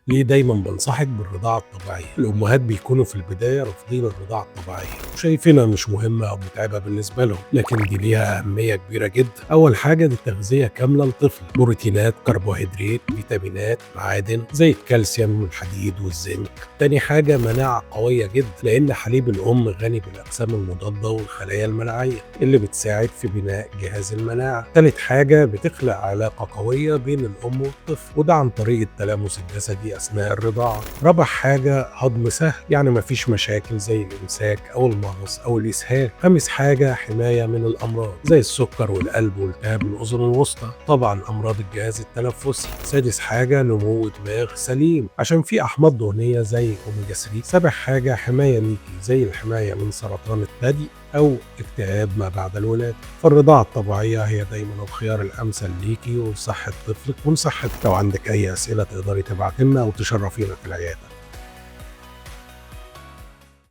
ليه دايما بنصحك بالرضاعة الطبيعية؟ الأمهات بيكونوا في البداية رافضين الرضاعة الطبيعية وشايفينها مش مهمة أو متعبة بالنسبة لهم، لكن دي ليها أهمية كبيرة جدا. أول حاجة دي تغذية كاملة للطفل، بروتينات، كربوهيدرات، فيتامينات، معادن زي الكالسيوم والحديد والزنك. تاني حاجة مناعة قوية جدا، لأن حليب الأم غني بالأجسام المضادة والخلايا المناعية اللي بتساعد في بناء جهاز المناعة. تالت حاجة بتخلق علاقة قوية بين الأم والطفل، وده عن طريق التلامس الجسدي أثناء الرضاعة. رابع حاجة هضم سهل، يعني مفيش مشاكل زي الإمساك أو المغص أو الإسهال. خامس حاجة حماية من الأمراض زي السكر والقلب والتهاب الأذن الوسطى، طبعا أمراض الجهاز التنفسي. سادس حاجة نمو دماغ سليم عشان في أحماض دهنية زي أوميجا 3. سابع حاجة حماية ليكي زي الحماية من سرطان الثدي أو اكتئاب ما بعد الولادة. فالرضاعة الطبيعية هي دايما الخيار الأمثل ليكي ولصحة طفلك ولصحتك. لو عندك أي أسئلة تقدري تبعتلنا أو تشرفينا في العيادة.